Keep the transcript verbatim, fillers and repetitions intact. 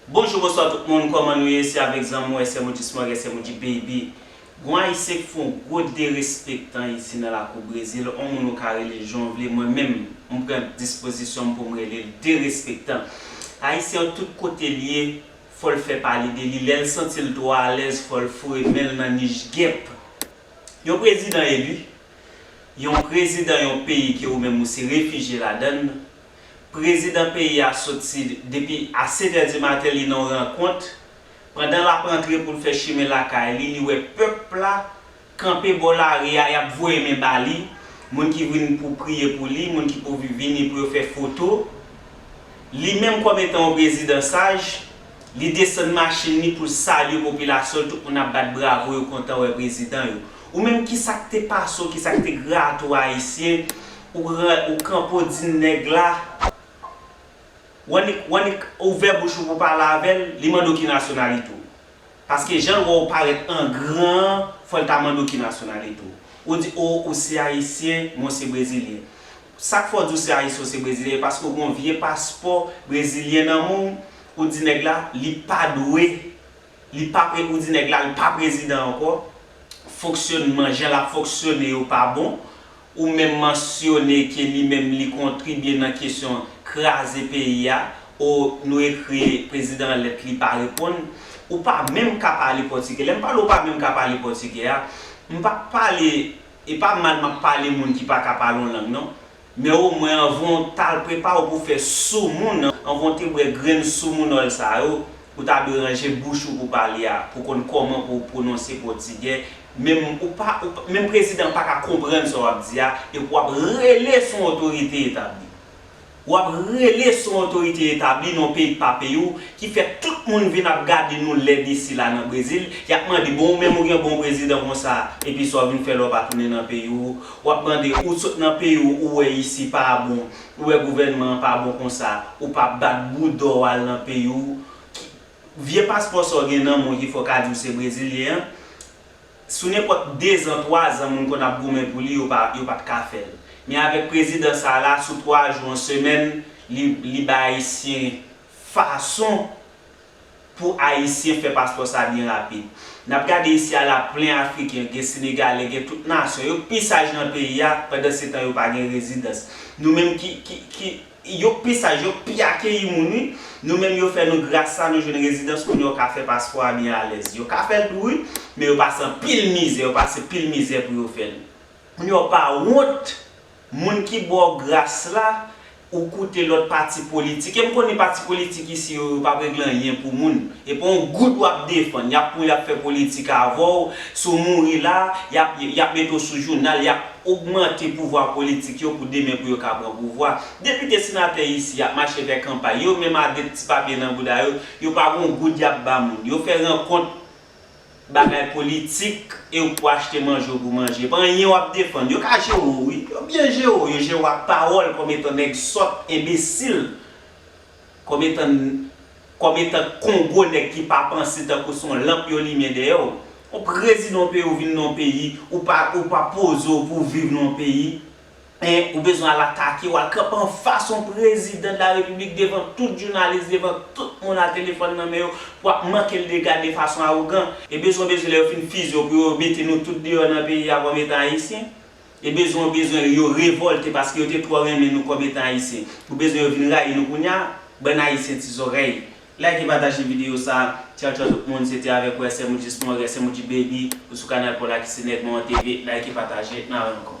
Bonjou, bonswa tout moun, kòman nou ye? Se avèk zanmi w, S M O G Small, S M O G Baby. Gon Ayisyen k fè yon gwo derespektan isi nan lakou Brezil, yon moun ou ka rele l jan w vle, mwen menm, m pran dispozisyon m pou m rele l derespektan. Ayisyen an tout kote l ye, fò l fè pale de li, lè l santi l twò alèz, fò l foure men l nan nich gèp. Yon prezidan eli, yon prezidan yon peyi ke ou menm ou se refijye ladann, prezidan peyi a soti depi a sèt è di maten li nan yon rankont, pandan l ap antre pou l fè chimen lakay li, li wè pèp la kanpe bò lari a, y ap voye men ba li, moun ki vin pou priye pou li, moun ki pou vi- vini pou yo fè foto. Li menm kòm etan yon prezidan saj, li desann machin li pou l salye popilasyon l, tout moun ap bat bravo, yo kontan wè prezidan yo. Ou menm kisa k te pase w, kisa k te grate w Ayisyen, ou, ran- ou kanpe w di nèg la, w annik, w annik ouvè bouch ou pou pale avè l, li mande w ki nasyonalite w. Paske jan l wè w parèt an gran an, fò l ta mande w ki nasyonalite w. Ou di, o, ou se ayisyen, mwen se brezilyen. Sa k fè w di w se ayisyen, w se brezilyen, e paske w gen yon vye paspò brezilyen nan men w, ou di nèg la, li pa dwe, li pa pre- ou di nèg la, li pa prezidan ankò, fonksyònman, jan l ap fonksyone yo pa bon, ou menm mansyone ke li menm li kontribye nan kesyon kraze peyi a, o nou ekri prezidan an lèt li pa reponn, ou pa menm ka pale pòtigè. Lè m pale ou pa menm ka pale pòtigè a, m p ap pale, e pa mal m ap pale moun ki pa ka pale yon lang non. Men omwen anvan w t al prepare w pou fè soumoun, anvan w te bwè grenn soumounòl sa yo, ou ta dwe ranje bouch ou pou pale a, pou konn kòman pou w pwononse pòtigè. Menm ou pa, ou pa- menm prezidan pa ka konprann sa w ap di a, epi w ap rele sou yon otorite etabli. W ap rele sou yon otorite etabli nan yon peyi k pa peyi w, ki fè tout moun vin ap gade nou lèd isi la nan Brezil, y ap mande, bon, ou menm ou gen bon prezidan konsa, epi sa w vin fè la w pa tounen nan peyi w, w ap mande, ou sot nan peyi w, ou wè isi pa bon, ou wè gouvènman an pa bon konsa, ou pa bat bouda w al nan peyi w. Ki- Vye paspò sa w gen nan men w ki fè w ka di w se brezilyen an, sou nenpòt dezan, twazan, moun konn ap goumen pou li, yo pa, yo pa t ka fè l. Men avèk prezidan sa a la, sou twa jou, yon semèn, li, li bay Ayisyen fason pou Ayisyen fè paspò sa byen rapid. N ap gade isi a la, plen Afriken, gen Senegalè, gen tout nasyon. Yo pi saj nan peyi a, pandan se tan yo pa gen rezidans. Nou menm ki, ki, ki, yo pi saj, yo pi akeyi moun, wi. Nou menm yo fè nou gras sa, nou jwenn rezidans, kounye a w ka fè paspò a byen alèz. Yo ka fè l tou, wi, men yo pase anpil mizè, yo pase pil mizè pou yo fè l. Kounye a w pa wont, moun ki ba w gras la, ou koute lòt pati politik. E m konnen pati politik isi yo, yo p ap regle anyen pou moun. E pa yon goud w ap defann. Y ap pran, y ap fè politik avè w. Si w mouri la, y ap, y ap mete w sou jounal, y ap ogmante pouvwa politik yo pou demen pou yo ka pran pouvwa. Depite, senatè isi ap mache fè kanpay. Yo menm a de ti papye nan bouda yo, yo pa gon goud y ap ba moun. Yo fè rankont bagay politik e ou pou achte manje ou pou manje. Pa anyen w ap defann. Yo ka jere w, wi. Yo byen jere w. Yo jere w ak pawòl kòm etan nèg sòt, enbesil. Kòm etan, kòm etan Kongo nèg ki pa panse tankou se yon lanp yo limen dèyè w. Yon prezidan yon peyi ou vin nan yon peyi, ou pa, ou pa poze w pou w viv nan yon peyi. En, ou bezwen al atake, w al kanpe anfas yon prezidan de la repiblik devan tout jounalis, devan tout moun a telefòn nan men yo, pou w ap manke l de gade fason awogan. E bezwen, bezwen lè yo fin fize w pou yo mete nou tout deyò nan peyi a kòm etan ayisyen. E bezwen, bezwen yo revòlte paske yo te twò renmen nou kòm etan ayisyen. Ou bezwen yo vin rayi nou kounye a, bann ayisyen ti zòrèy. Like, pataje videyo sa. Tchaw, tchaw tout moun, se te avèk ou S M O G Small, S M O G Baby, ou sou kanal pa w la ki se Nèg Mawon T V. Like, pataje, n a wè ankò.